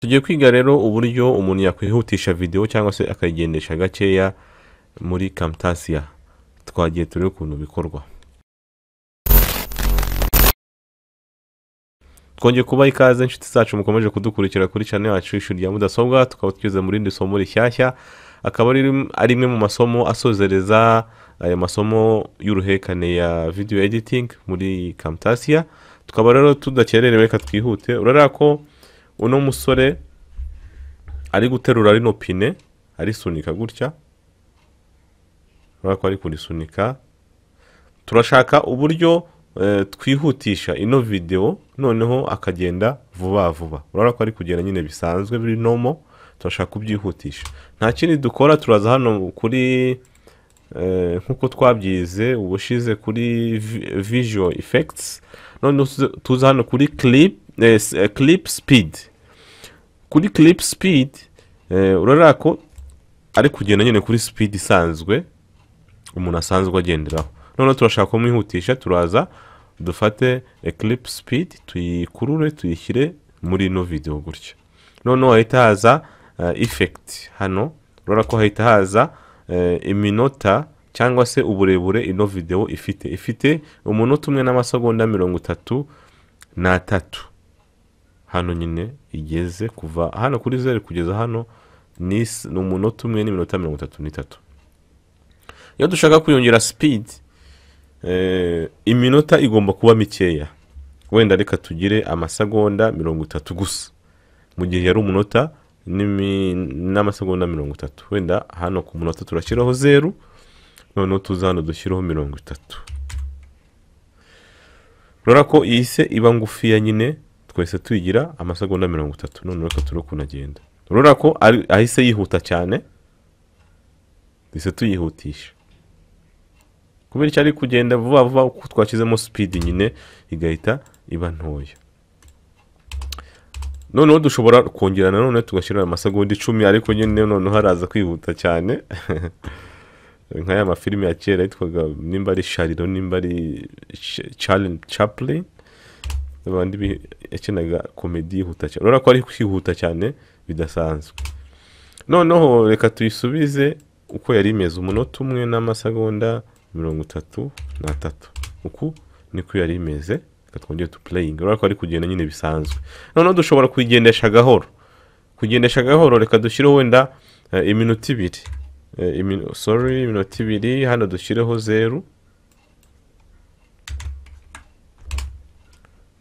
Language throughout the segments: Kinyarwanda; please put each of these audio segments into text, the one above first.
Tugiye kwiga rero uburyo umuntu yakwihutisha video cyangwa se akayigendesha gakeya muri Camtasia. Twagiye turebe ukuntu bikorwa. Twongeye kubaha ikaze inshuti zacu mukomeje kudukurikira kuri channel yacu Ishuri rya Mudasobwa, tukaba tugeze muri iri somo rishyashya, akaba ari imwe mu masomo asozereza aya masomo y'uruhekane ya video editing muri Camtasia. Tukaba rero tudakererewe, reka twihute. Urareba ko uno musore ari guterura rino pine arisunika gutya, urabona ko ari kurisunika. Turashaka uburyo twihutisha ino video noneho akagenda vuba vuba. Urabona ko ari kugenda nyine bisanzwe biri normal, turashaka kubyihutisha. Nta kindi dukora, turaza hano kuri nkuko twabyize ubushize kuri visual effects, noneho tuza hano kuri clip speed. Kuri clip speed urabona ko ari kugenda nyine kuri speed isanzwe umuntu asanzwe agenderaho. Noneho turashaka kumwihutisha, turaza dufate clip speed tuyikurure tuyishyire muri ino video gutya. Noneho hahita haza effect hano, urabona ko hahita haza iminota cyangwa se uburebure ino video ifite umunota umwe n'amasegonda 33. Hano nyine igeze kuva hano kuri 0 kugeza hano ni umunota umwe n'iminota 33. Iyo dushaka kuyongera speed iminota igomba kuba mikeya, wenda reka tugire amasegonda 30 gusa, mu gihe yari umunota n'amasegonda 30. Wenda hano ku munota turashyiraho 0, noneho tuza hano dushyiraho 30. Urabona ko iyi se iba ngufiya nyine, twese tuyigira amasegonda 30. Noneho reka turebe ukuntu agenda. Urabona ko ahise yihuta cyane, duhise tuyihutisha kubera icyo ari kugenda vuba vuba, uko twashyizemo speed nyine igahita iba ntoya. Noneho dushobora kongera nanone tugashyira amasegonda 10, ariko nyine noneho haraza kwihuta cyane nka ya mafilime ya kera yitwaga nimba ari Shariro nimba ari Charlie Chaplin, abandi yakinaga komedi yihuta cyane. Urabona ko ari kwihuta cyane bidasanzwe. Noneho reka tuyisubize uko yari imeze, umunota umwe n'amasegonda 33. Uku niko yari imeze. Reka twongere tu playing. Urabona ko ari kugenda nyine bisanzwe. Noneho dushobora kuyigendesha gahoro. Kugendesha gahoro reka dushyireho wenda iminota ibiri. Iminota ibiri, hano dushyireho 0.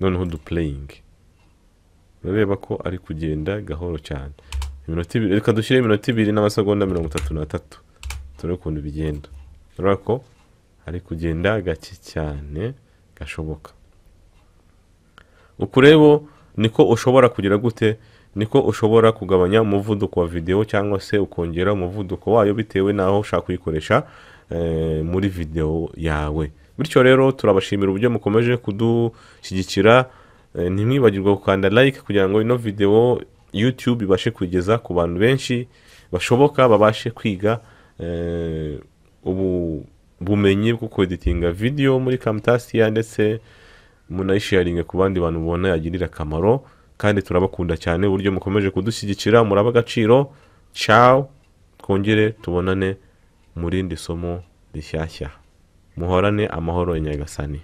Noneho du playing. Urareba ko ari kugenda gahoro cyane. Iminota ibiri, reka dushyire iminota ibiri n'amasegonda 33. Turebe ukuntu bigenda. Urabona ko ari kugenda gake cyane gashoboka. Ukurebo niko ushobora kugira gute, niko ushobora kugabanya umuvuduko wa video cyangwa se ukongera umuvuduko wayo bitewe naho ushaka kuyikoresha muri video yawe. Bityo rero turabashimira uburyo mukomeje kudushyigikira. Ntimwibagirwe gukanda like kugira ngo ino video YouTube ibashe kugeza ku bantu benshi bashoboka, babashe kwiga ubu bumenyi bwo kweditinga video muri Camtasia, ndetse munayisharinge ku bandi bantu mubona yagirira akamaro. Kandi turabakunda cyane uburyo mukomeje kudushyigikira, muraba agaciro. Ciao, twongere tubonane mu rindi somo rishyashya. Muhorane amahoro ya Nyagasani.